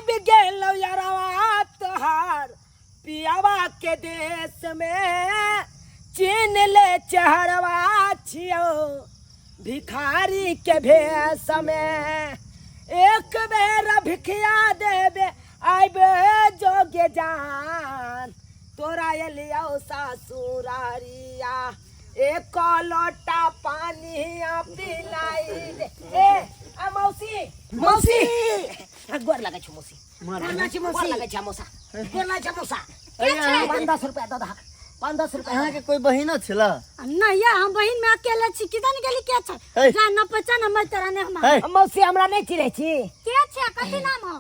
आबि गेलौ यारवा तोहार पियावा के देश में चीन ले चेहरवा छियो भिखारी के भेष में एक बेर भिखिया देबे आबे जोगे जान तोरा एलियौ ससुरारिया एक लोटा पानी पिलाई दे ए आ मौसी मौसी आ गोर लगै छौ मौसी मार गोर लगै छौ मौसी गोर लगै छौ मौसा गोर लगै छौ मौसा अरे अहाँ- 5-10 रुपया दऽ दहक, 5-10 रुपया। अहाँके कोई बहिनो छला? नहीं या, हम बहिन में अकेले छी, किधर गेली के छै? हे। जा न पहचान हमर तोरा ने हम। हे। मौसी, हमरा नहि चिन्है छी? के छै? कथी नाम हौ?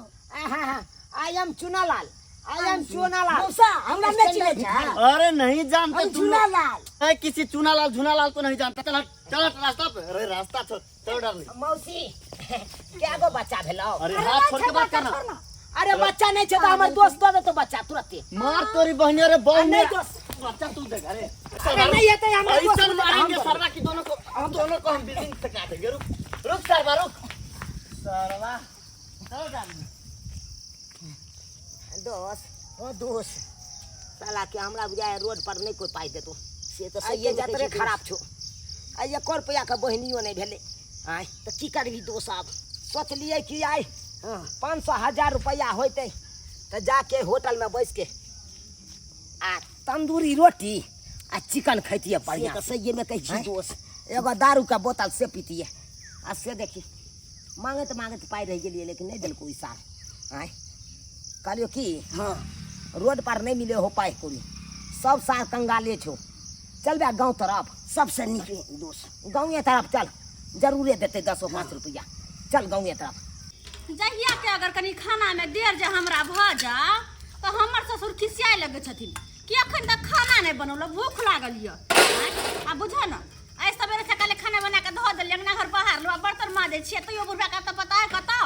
I am Chunalal, I am Chunalal. मौसा, हमरा नहीं चिन्है छै? अरे नहीं जानते हम तुम लोग। चुनालाल। ए, किसी चुनालाल झुनालाल को नहीं जानता। चल हट, चल हट रास्ता पे। अरे रास्ता छोड़, चलो डार्लिंग। मौसी, क्या गो बच्चा भेलौ? अरे हाथ छोड़ के बात करना। अरे बच्चा नहीं छै तऽ हमर दोस्त दऽ देतौ बच्चा तुरते। मार तोरी बहनी, अरे बहन नहीं मेरा- दोस्त। बच्चा तू देख अरे। अरे नहीं हेतै हमरा दोस्त। ऐसा मारेंगे सरवा की दोनों को, हम दोनों को हम बिल्डिंग से काट देंगे। रुक रुक सरवा, रुक सरवा, चलो डार्लिंग। दोस्त। ओ दोस्त। साला के हमरा बुझाय रोड पर नहीं कोई पाइ देतो। से तऽ आइ सहिए ये मे कहै जतरे छै। खराब छौ, आइ एको रुपया के बहिनियो नहीं भेलै। आइ तऽ की करबही दोस्त आब? सोचलियै कि आइ 500 1000 रुपया होइतै तऽ जाके होटल में बैस के आ तंदूरी रोटी आ चिकन खैतियै से बढ़िया। तऽ सहिए मे कहै छी। आँय? दोस्त। एगो दारू के बोतल से पीतियै। आ से देखी, मांगैत मांगैत पाइ रहि गेलियै, लेकिन नहि देलको ई साल। आँय, कहलियौ की, रोड पर नहि मिले हो पाइ कौड़ी, सब साल कंगाले छौ। चलबे गाँव तरफ? सबसँ नीक दोस्त। गाँवे तरफ चल, जरूरे देतै 10 5 रुपया। चल गाँवे तरफ। जहिया के अगर कनी खाना में देर जे हमरा भऽ जा तऽ हमर ससुर खिसियाए लगै छथिन कि अखन तक खाना नहि बनौलक, भूख लागल यऽ। आँय, आ बुझऽ ने, आइ सवेरे सकाले खाना बना कऽ धऽ देलियै, अंगना घर बहारलहुँ आ बर्तन माजै छियै, तैयो बुढ़बा के तऽ पता है कतौ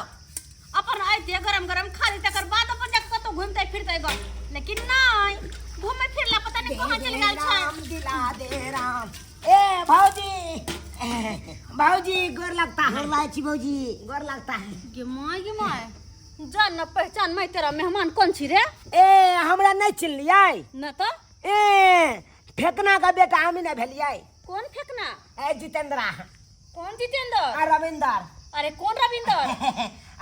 अपन अइते गरम गरम खा लेतै, तकर बाद अपन जाके कतौ घुमतै फिरतै गऽ। लेकिन नहि, घुमै फिरला पता नहि कहाँ चलि गेल छै। राम दिला दे राम। ए भौजी, भौजी, गोर लगता है। गोर लागै छी भौजी। गोर लगता है। गे माय, गे माय, जान न पहचान मैं तेरा मेहमान कौन छी रे? ए, हमरा नहि चिन्हलियै? न तऽ। ए, फेकना के बेटा हमी नहि भेलियै? कौन फेकना? ए, जितेंद्रा। कौन जितेंद्र? आ रविंदर। अरे कौन रविंदर?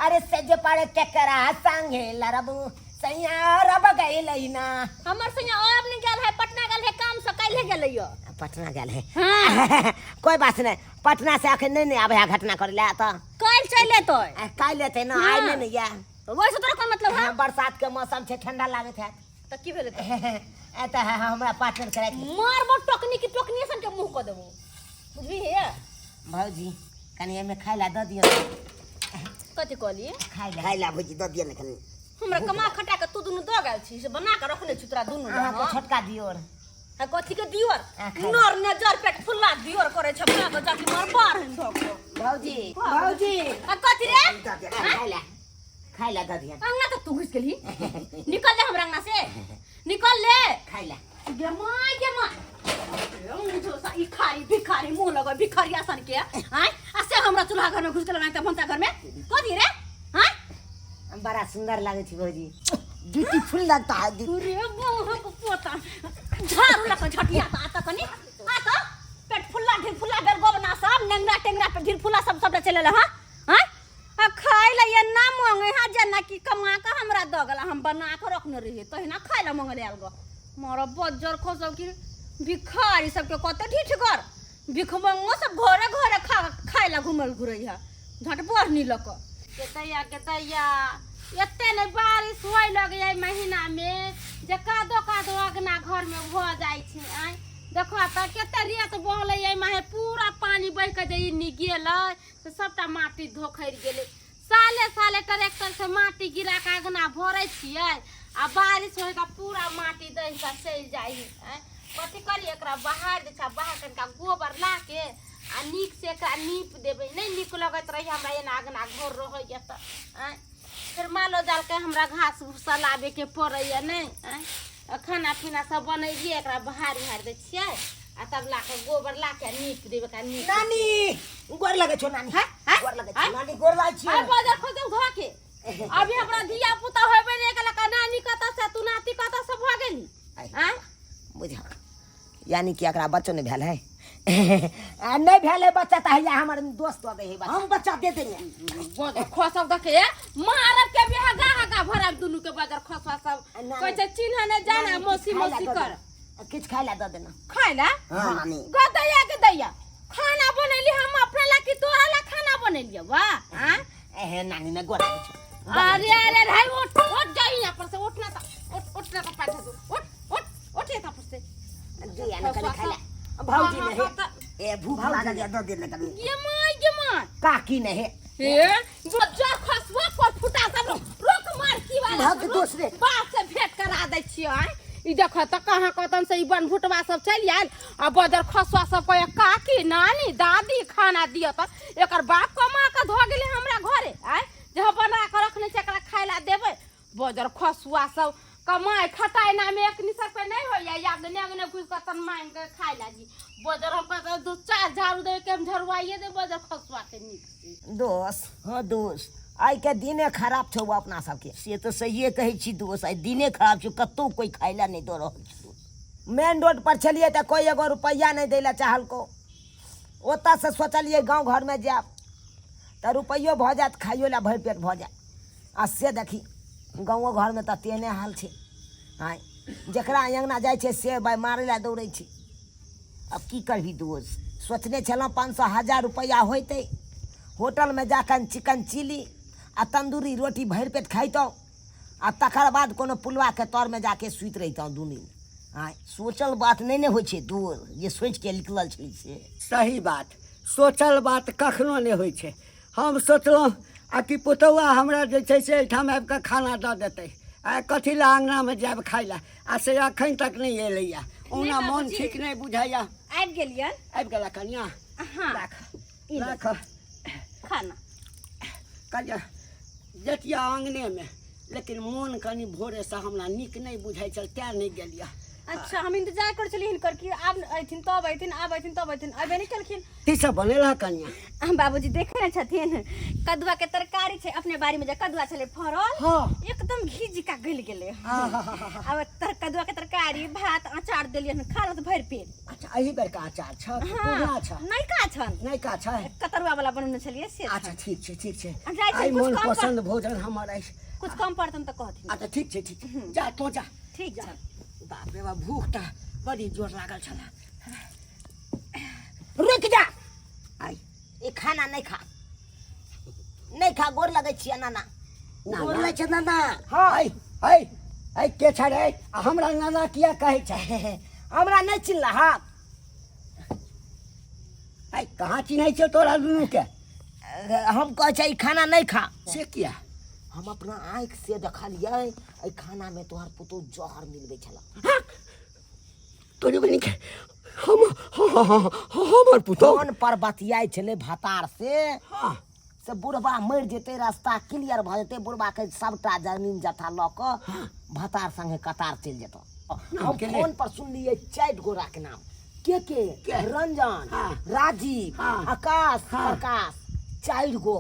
अरे सज पर केकरा संगे लड़बू सैया रब गइलै ना। हमर संगे आब नहीं गेल है, पटना गेल है काम से, काल्हे गेलै यो। पटना गेल है? हाँ। कोई बात नहीं, पटना से अखन नहीं नहीं आबे है घटना करे ला तऽ। काल्हि चलि एतै। आ, काल्हि एतै ना, आइ नहि ने या। वैसे तोरा कोन मतलब है? हाँ, बरसात के मौसम छै, ठंडा लागैत हैत। तऽ की भेलै तऽ? ए तऽ हमरा पार्टनर कराय के। मारबो टोकनी की टोकनी सन के मुंह कऽ देबो, बुझली हे? भौजी, कनि एहिमे खाय ला दऽ दियौ। कथी कहलियै? खाय ला। खाय ला भौजी दऽ दिअ ने कनि। हमरा कमा खटा के तू दुनू दऽ गेल छी से बना के रखने छी तोरा दुनू लए। अहाँके हाँ। छोटका दियोर। आ कथी के दियोर? आ, खाय। नर नजर पेट फुल्ला दियोर करे छै अपना के, जाके मार बार हन धऽ के। भौजी, भौजी। आ कथी रे? दऽ दियौ, खाय ला, खाय ला दऽ दियौ। अंगना तक तू घुस गेलही? निकल ले हमरा अंगना से, निकल ले। खाय ला। गे माय, गे माय, ई खारी भिखारी मुंह लगो भिखारिया सन के। आय, आ से हमरा चूल्हा घर में घुस गेल त भनसा घर में कथी रे? आय। बड़ा सुंदर लागै छै भौजी। ब्यूटीफुल लगता है। रे बाप पोता, झाड़ू लग झटिया त आता कनी आ त पेट फुल्ला ढीर फुल्ला बेल गोबना सब नेंगरा टेंगरा पे ढीर फुल्ला सब सबटा चले हां। आय, आ खाय ला ये ना मांगे हा, जेना कि कमा के हमरा दऽ गेला, हम बना के रखने रहियै तहिना खाय ला मांगले आयल गो। मारा बज्जर खसब कि भिखारी सबके कते ढीठ कर भिखमंगो सब घरे घरे खा खाय ला घुमल घुरै है झट बढ़नी लऽ कऽ। के दैया, के दैया, एते ने बारिश होय लगै महीना में जे कादो कादो अगना घर में भऽ जाइ छै। आँय, देखो तऽ कते रेत बहलै एहि माहे, पूरा पानी बहि कऽ जे ई गेलै तऽ सबटा माटी धोखरि गेलै। साले साले ट्रैक्टर से माटी गिरा के अगना भरै छियै आ बारिश होय के पूरा माटी दहि के चलि जाइ है। आँय, कथी करियै? एकरा बहारि दै छियै। बाहर कनिका गोबर ला के आ नीक से एकरा नीप देबै। नहि नीक लगैत रहै हमरा एना अगना घर रहैए तऽ। आँय, फेर मालो जालके हमरा घास भूसा लाबैके पड़ैए नहि? आँय, खाना पीना सब बनेलियै, एकरा बहारि उहारि दै छियै आ तब ला के गोबर ला के नीप देबै एकरा नीप। नानी, गोर लगै छौ नानी। हैं? हैं? गोर लगै छौ। हैं? नानी, गोर लागै छियौ। आइ बाजार खोजौ धऽ के अभी हमरा धिया पुता। यानी कि एकरा बच्चो नहि भेल है। आ नहि भेल है बच्चा तऽ हैया हमर दोस्त दऽ दै है बच्चा। हम बच्चा दे देंगे। खसब देखे मारब के भी हगा हगा भरब दुनू के बजर खसवा सब। ना, कहै छै चिन्ह नहि जाना नानी, मौसी किछु खाय मौसी लए दऽ कर देना। किछु खाय लए दऽ देना। खाय ला? हाँ नानी। गदैया के दैया खाना बनेली हम अपना ला कि तोरा ला खाना बनेलियो वाह? हाँ एहे नानी ने गोर लागै छै। अरे अरे रे उठ उठ जाई यहाँ पर से उठना था उठ उठना का पाठ दो उठ उठ उठ यहाँ पर से दिया ने कनि खाय लए। भौजी ने हे ए भूख लागल या दऽ देने कनि। ये माय ये माय काकी ने हे ए बच्चा खसवा पर फुटा सब रोक मार की वाला भाग दोसरे। बाप से भेंट करा दै छियै आँय। ई देख त कहाँ कतन से ई बनभुटवा सब चलि आयल आ बदर खसुआ सब कहे काकी नानी दादी खाना दिअ त एकर बाप कमा के धऽ गेलै हमरा घरे आँय, जे हम बना के रखने छै एकरा खाय ला देबै। बदर खसुआ सब कमाइ खटाइ नामे एक निसर पे नहि होइया, या अगने अगने घुसि कऽ तन मांगि के खाय ला जी। बदर हम कहै दू चार झाड़ू देबै के हम झड़ुआइए देबै बदर खसुआ के नीक से। दोस हाँ दोस्त, आइ के दिने खराब छौ अपना सबके। से तऽ सहिए कहै छी दोस्त, आइ दिने खराब छौ, कतहु कोइ खाय ला नहि दऽ रहल छै। मेन रोड पर छलियै तऽ कोइ एगो रुपैआ नहि दै लए चाहलको। ओतऽसँ सोचलियै गाँव घरमे जायब तऽ रुपैयो भऽ जायत, खाइयो लए भरि पेट भऽ जायत। आ से देखी गाँवो घरमे तऽ तेहने हाल छै। आँय जकरा अङ्गना जाइ छै से भाय मारै लए दौड़ै छै। आब की करबही दोस्त? सोचने छलहुँ 500 1000 रुपैआ होइतै, होटलमे जाकऽ चिकन चिली आ तन्दूरी रोटी भरि पेट खैतहुँ आ तकर बाद कोनो पुलवाके तरमे जाके सुति रहितहुँ दू दिन। आँय सोचल बात नहि ने होइ छै दोस्त, जे सोचिके निकलल छली से। सही बात, सोचल बात कखनो नहि होइ छै। हम सोचलहुँ आ कि पुतौआ हमरा जे छै से एहिठाम आबि कऽ खाना दऽ देतै, आ कथी लए अङ्गनामे जायब खाय लए, आ से एखन तक नहि एलैया। ओना नहि मोन बाबूजी। ठीक नहि बुझाइया। आबि गेलियनि। आबि गेला कनिया? हाँ। राख ई राख खाना। कनिया जतिया अङ्गनेमे, लेकिन मोन कनि भोरेसँ हमरा नीक नहि बुझाइ छल तेँ नहि गेलियै। अच्छा, हम इंतजार करै छलियै हिनकर कि आब अयथिन तब अयथिन, आब अयथिन तब अयथिन, अयबे नहि केलखिन। की सब बनेला कनिया? हम बाबूजी देखे ने छथिन, कदुआ के तरकारी छै। अपने बाड़ी में जे कदुआ छलै फड़ल, हाँ। एकदम घी जिका गलि गेलै। आहाहाहा। आब कदुआ के तरकारी भात अचार देलियै हन, खा लत भरि पेट। अच्छा, एहि बेर का अचार छ? हाँ। पुरना छ? नयका छन। नयका छ? कतरुआ वाला बनौने छलियै से। अच्छा ठीक छै, ठीक छै। आ जाइ छी, आइ कुछ मन कम पर- पसन्द भोजन हमर अछि। कुछ कम पड़तन तऽ कहथिन। अच्छा ठीक छै, ठीक छै, जा तो जा। ठीक छै। बाप रे बाप, भूख तऽ बड़ी जोर लागल छल। रुकि जा। आइ ई खाना नहि खा, नहि खा, गोर लगै छियै नाना। गोर लगै छै नाना। हाँ। ऐ, ऐ, ऐ, के छै रे? आ हमरा नाना किया कहै छै? हमरा नहि चिन्हलहक? ऐ, कहाँ चिन्है छियौ तोरा दुनू के? हम कहै छै ई खाना नहि खा। से किया? हम अपना आँखि से देखलियै एहि खानामे तोहर पुतोहु जहर मिलबै छल। तोरी बहिन के हम, हाँ, हाँ, हाँ, हमर पुतोहु फोन पर बतियाइ छलै भतार से। हाँ। से बुढ़बा मरि जेतै, रास्ता क्लियर भऽ जेतै, बुढ़बा के सबटा जमीन जथा लऽ कऽ भतार संगे कतार चलि जेतौ। हम के ले? फोन पर सुनलियै 4 गोरा के नाम। के के? के? रंजन, हाँ। राजीव, हाँ। आकाश, हाँ। प्रकाश, 4 गो।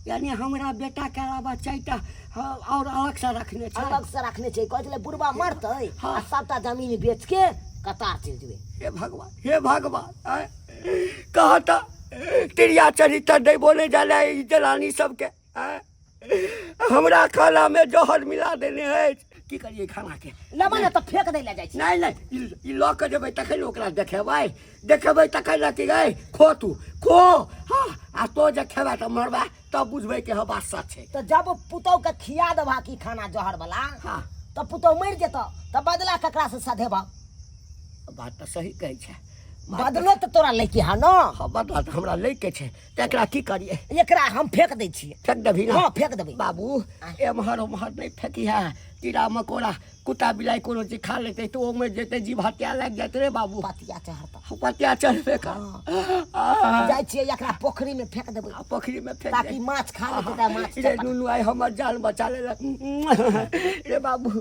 यानी हमरा बेटा के अलावा 4टा, हाँ, और अलग से रखने छै। अलग से रखने छै। कहै छलै बुढ़बा मरतै हाँ। आ सबटा जमीन बेच के कतार चलि जेबै। हे भगवान, हे भगवान, आँय, कहता तिरिया चरित्र नहीं बोले जाला ई जलानी सबके, आँय, हमरा खाना में जहर मिला देने है। की करिए खाना के? लेबै ने तऽ फेंक दै लए जाइ छी। नहीं नहीं, ई लऽ के जेबै तखन ओकरा देखेबै, देखेबै तखन ने कि गै खो तू खो। हाँ, आ तो जे खेबै तऽ मरबै, तब बुझबै कि हँ बात सच छै। तऽ जब पुतहु के खिया देबह कि खाना जहर वाला, हाँ। तऽ पुतहु मरि जेतौ, तऽ बदला ककरा से सधेबह? बात तऽ सही कहै छै। बदलो तऽ तोरा लैके है न? हाँ, बदला तऽ हमरा लैके छै, तऽ एकरा की करिए? एकरा हम फेंक दै छियै। फेंक देबही ने? हाँ, फेंक देबै। बाबू, एम्हर ओम्हर नहि फेकिहे, कीड़ा मकोड़ा कुत्ता बिलाइ कोनो चीज खा लेतै तऽ ओहिमे जेतै, जीव हत्या लागि जायत रे बाबू। पतिया चढ़तौ। हाँ, पतिया चढ़बे कर। हाँ। जाइ छियै एकरा पोखरी में फेंक देबै। आ, पोखरी में फेंक ताकि देबै। माछ खा लेतै तऽ माछ रे चपटा। नुनू, आइ हमर जान बचा लेलक रे बाबू।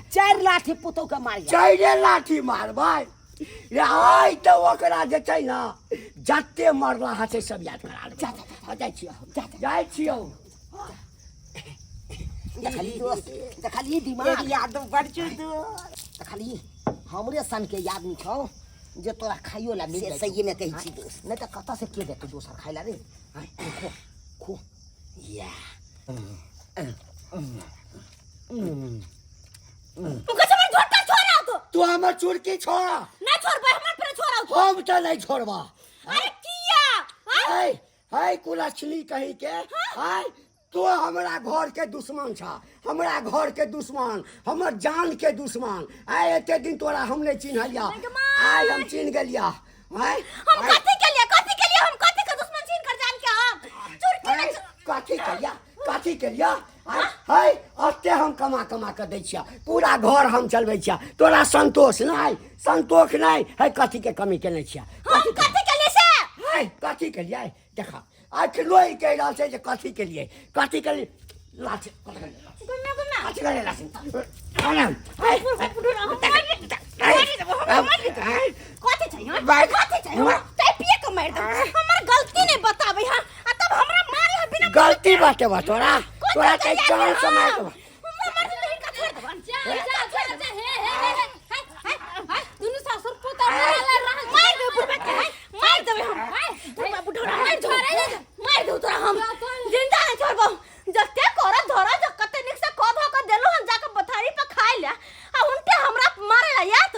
4 लाठी पुतहु के मारिया। 4 लाठी मारबै रे आइ तऽ ओकरा जे छै ने जते मरला छै सब याद करा देबै। जा, जा, जा, जाइ छियौ, जाइ छियौ। देखली दोस्त, देखली दिमाग। एक यादव बड़ छौ दोस्त। देखली हमरे सन के आदमी छौ जे तोरा खाइयो ला मिल से जाइ सही में कहै छी दोस्त। नहीं तो कतऽ से के देतौ दोसर खाइ ला रे? आँय, खो खो या। तू कैसे हमर झोटा छोड़ा तो? तू हमर चुरकी छोड़ा। नहीं छोड़बै, हमर पर छोड़ा तू। हम तऽ नहीं छोड़बा। अरे किया? हाय हाय कुलक्षणी कही के, हाय तू हमरा घर के दुश्मन छा, हमरा घर के दुश्मन, हमर जान के दुश्मन। आय एते दिन तोरा हम नहीं चिन्हलिया, आय हम चिन्ह गेलिया। आय हम कथी के लिए, कथी के लिए हम कथी के दुश्मन छीन कर जान के हम चुरकी में कथी के लिए, कथी के लिए? आय हाय अते हम कमा कमा के दै छिया, पूरा घर हम चलबै छिया, तोरा संतोष नहीं, संतोष नहीं है, कथी के कमी केने छिया? हम कथी के लिए से? हाय कथी के लिए? देखा अखनो ई कहि रहल छै जे कथी के लिए, कथी के लिए? लाठी, कथी के लिए? गुन्ना गुन्ना। कथी के लिए लाठी? कथी छै हँ? कथी छै हँ? तै पिए के मारि देब। हमर गलती नहि बताबै हँ, आ तब हमरा मारे हँ बिना गलती बाटे बा तोरा, तोरा तै जान से मारि देब। हमर जिंदगी का छोड़ देब। जा जा जा जा, हे हे हे हे हे हे, दुनू ससुर पुतोह मारल रहल। मारि देब बुढ़बा के, मारि देबै हम। बुढ़बा बुढ़ौरा मारि देब, मारि देब तोरा हम, जिंदा नहि छोड़बौ। जते कर धर जे कते नीक से कह धऽ के देलहुँ हन जाके बथारी पर खाइ ले, आ उनटे हमरा मारे ला याद।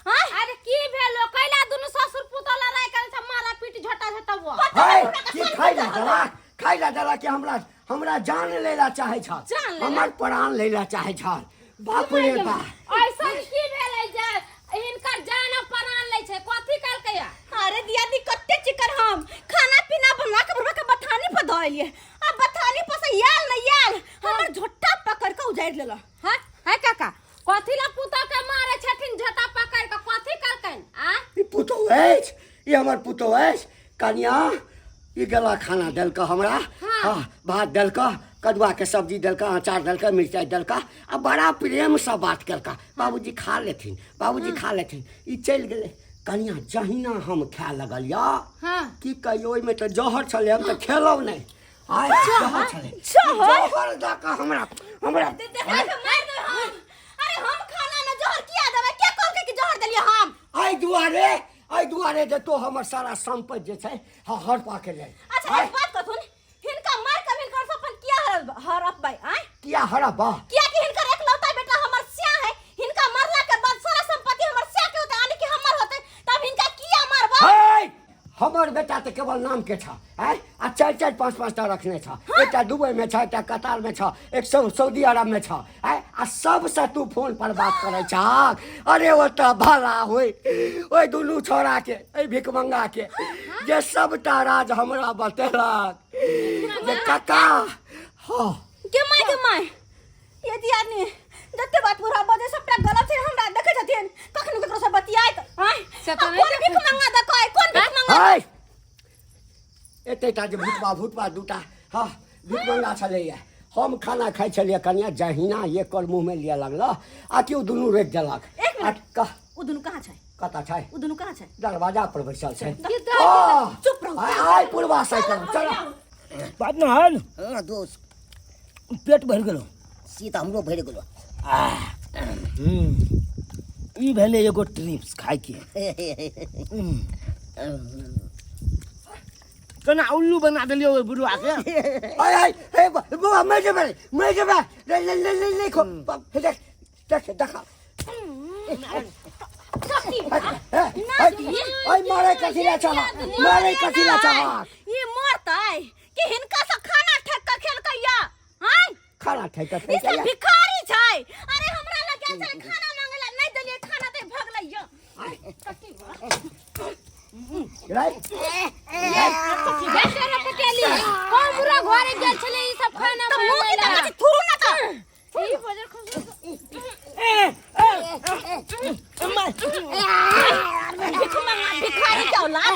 हाँ? अरे की भेलो कैला दुनू ससुर पुतोह लड़ाई करे छै, मारा पीट झटा झटा हुआ। हाय की खाइ ला दला, खाइ ला दला के हमरा, हमरा जान लेला चाहै छल, जान लेला? हमर प्राण लेला चाहै छल। बाप रे बाप। ऐसन की भेलै जे हिनकर जान आ प्राण लै छै? कथी कहलकै या? अरे दियादी कते चिकन हम खाना पीना बना के बुढ़बा के बथानी पर धऽ एलियै, आ बथानी पर से आयल नहि आयल हमर झोटा पकड़ के उजाड़ि लेलक। हाँ है काका, कथी ला पुतोह के मारे छथिन झोटा पकड़ के? कथी कहलकनि? आ ई पुतोह अछि, ई हमर पुतोह अछि। कनिया ई गला खाना देलक हमरा, हाँ भात देलक, कदुआ के सब्जी देलक, अचार देलक, मिरचाइ देलक, आ बड़ा प्रेम से बात केलक, बाबूजी खा लेथिन, बाबूजी खा लेथिन। ई चलि गेलै। कनिया जहिना हम खाय लगलिया, की कहियो, ओहिमे तऽ जहर छलै, हम तऽ खेलहुँ नहि। आय जहर छलै, जहर दऽ कऽ हमरा, हमरा अरे हम खाना में जहर किया देबै? के कहलकै कि जहर देलियै हम? एहि दुआरे, एहि दुआरे जे तो हमर सारा सम्पत्ति जे छै हड़पा के लेल। अच्छा एक बात कहथुन, हिनका मार के हिनकर सपन किया हड़पबै? आँय किया हड़पबा? किया कि हिनकर एकलौता बेटा हमर स्या है, हिनका मरला के बाद सारा संपत्ति हमर स्या के होतै, यानी कि हमर होतै, तब हिनका किया मारबा? हे हमर बेटा तऽ केवल नाम के छा, आँय आ चारि चारि पाँच पाँच टा रखने छा, एकटा दुबई में छा, एकटा कतार में छा, एक सऊदी अरब में छा, आँय आ सबसँ तू फोन पर बात करै छा। अरे ओतऽ भला होय ओहि दुनू छोड़ा के, एहि भिखमंगा के, जे सबटा राज हमरा बतेलक जे काका। हाँ के my, के my, यदि आदमी जते बात बुढ़ा बजे सबटा गलत छै, हमरा देखै छथिन कखनो ककरो से बतियाइत। आँय से तऽ आ नहि कोन भीख मंगा देखै, कोन भीख मंगा? हाय एतेटा जे भूतबा, भूतबा दूटा, हाँ भीख मंगा छलैया। हम खाना खाइ छलियै कनिया, जहिना एकर मुँहमे लिअ लगल आ कि ओ दुनू रोकि देलक। एक मिनट। आ कह। ओ दुनू कहाँ छै? कतऽ छै? ओ दुनू कहाँ छै? दरवाजा पर बैसल छै। चुप रहू। आय, आय पुरबा साइकिल चल। बात न हल। हाँ दोस्त, पेट भरि गेलो। से तऽ हमरो भरि गेलो। ई भेलै एगो ट्रिप्स खाइके। केना उल्लू बना देलियै ओहि बुढ़वा के। आय, आय, हे, बुआ, मरि जेबै, मरि जेबै। ले, ले, ले, ले, ले, खो। बाप, हे, देख, देख, देखा। हे, मारे कथी ला चाहा, मारे कथी ला चाहा? ई मरतै कि हिनका से खाना ठेक के खेलकैया? आँय खाना ठेक के ई सब खेलकैया? भिखारी छै। अरे हमरा लग गेल छलै खाना मांगे ला, नहि देलियै खाना ते भगलैया। रे। बेटा पटेली, कोन बुढ़ा घरे गेल छलै ई सब खाना तऽ मुँह की बनबै ला? तकै छी? थुरू ना तऽ। ई बजर खसु। भिख मंगा, भिखारी के औलाद।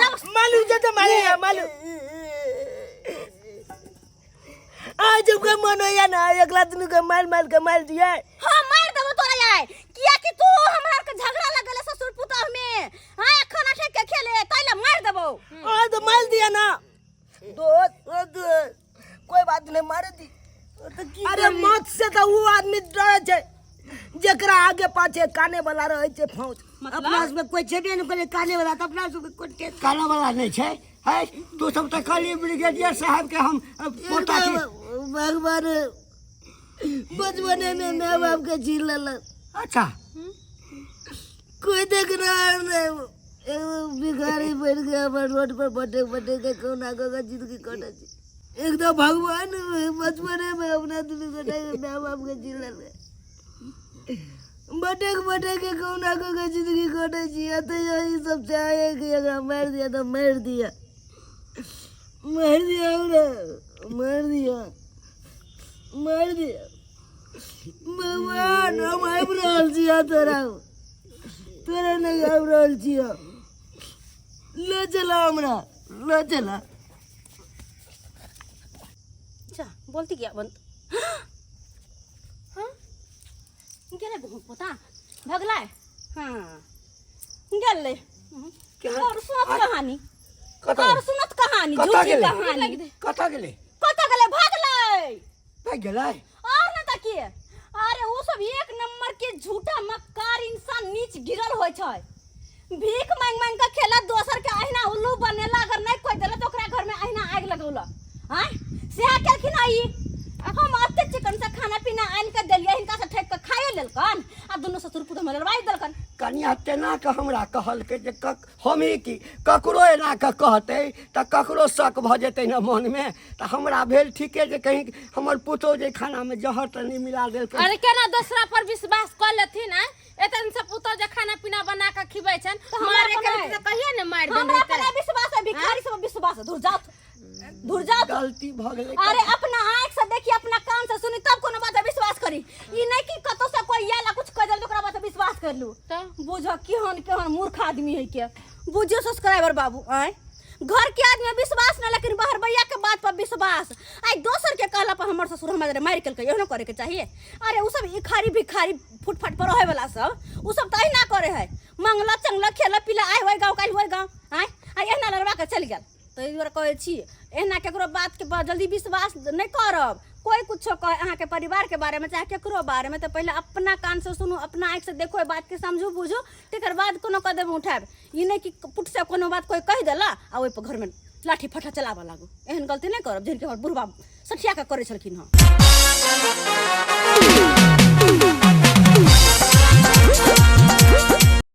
जब मालू जते मारे या मालू। आज के मन होया ना एकला दुनू के मार मार के मार दिया। हाँ मार देबो तोरा यार, किया कि तू हमरा के झगड़ा लगल है ससुर पुतोह में। हाँ खाना ठेक के खेले तैला मार देबो। हाँ तो मार दिया ना दोस्त, ओ दोस्त, कोई बात नहीं, मार दी। तो की अरे करी? मौत से तो वो आदमी डरे छै जकरा आगे पाछे काने वाला रहै छै फौज। अपना सबके कोई छेबे नहि करै काने वाला, तऽ अपना सबके कोन टेंशन? काना वाला नहि छै है। तू सब तऽ कहली ब्रिगेडियर साहब के हम पोता छी। भगवान बचपने में माय बाप के छीन लेलक। अच्छा। कोई देखना नहीं, एगो भिखारी बन गया अपन रोड पर भटक भटक के कहुना कऽ के जिंदगी कटै छै। एकदम भगवान बचपने में अपना दुनू गोटा के माय बाप के छीन लेलक, भटक भटक के कहुना कऽ के जिंदगी कटै छी। एतऽ ई सब चाहे कि एकरा मारि दिया तऽ मारि दिया, मारि दिया हमरा, मारि दिया, मारि दिया। भगवान हम आबि रहल छियौ तोरा, तोरा नहि आबि रहल छियौ, लऽ चला हमरा, लऽ चला। अच्छा बोलती क्या बंद? हाँ गेलै गहुँ पोता भगलै। हाँ गेलै। और सुनत कहानी, कतऽ? और सुनत कहानी, कतऽ झूठी गेलै? कहानी। कतऽ गेलै? कतऽ गेलै? भागलै। भागि गेलै? और न तऽ के। अरे ओ सब एक नंबर के झूठा मक्कार इंसान नीच गिरल होइ छै। भीख मांग मांग के खेला, दोसर के अहिना उल्लू बनेला, अगर नहीं कोई देला तो ओकरा घर में अहिना आगि लगौला। आँय सेहा केलखिन हँ ई। हम अते चिकन से खाना पीना आनि के देलियै, हिनका से ठकि के खाइयो लेलकन आ दुनू ससुर पुतोह में लड़वाइ देलकन। कनिया तेना के हमरा कहलकै जे हम ही की ककरो एना के कहतै तऽ ककरो शक भऽ जेतै ने मनमे। तऽ हमरा भेल ठीके जे कहीं हमर पुतोह जे खानामे जहर तऽ नहि मिला देलकै। अरे केना दोसरा पर विश्वास कऽ लेथिन? आँय एतन से पुतोह जे खाना पीना बना के खिबै छनि, तऽ हमरा मारे के पर रहतै तऽ कहिया ने मारि देने हमरा पर रहितै? नहि विश्वास है, भिखारी सब पर विश्वास है। धुर जाओ, धुर जाओ। गलती भऽ गेलै। अरे अपना आँख से देखी, अपना कान से सुनी, तब कोनो बात पर विश्वास करी। ई नहीं कि कतौ से कोई आयल आ कुछ कह देल तऽ ओकरा बात पर विश्वास कर लू। तऽ? बुझ केहन केहन मूर्ख आदमी है के। बुझियो सब्सक्राइबर बाबू, आँय घर के आदमी पर विश्वास न, लेकिन बाहर भैया के बात पर विश्वास। आइ दोसर के कहला पर हमर ससुर हमरा मारि केलकै, एहनो करे के चाहिए? अरे उ सब इखारी भिखारी फुटफाट पर रहे वाला सब, उ सब तऽ अहिना करे है, मंगला चंगला खेला पीला, आइ होय गाँव काल्हि होय गाँव। आँय आ एहना लड़वा के चलि गेल। तऽ एहि दुआरे कहै छी एहना केकरो बात के जल्दी विश्वास नहि करब। कोई कुछो कहे अहाँके परिवार के बारे में चाहे केकरो बारे में, तऽ पहिले अपना कान से सुनू, अपना आँखि से देखू, ओहि बात के समझू बुझू, तकर बाद कोनो कदम उठायब। ई नहि कि पुट से कोनो बात कोई कहि देला आ ओहि पर घर में लाठी फटा चलाबऽ लागू। एहन गलती नहि करब जेहन कि हमर बुढ़बा सठिया के करै छलखिन हँ।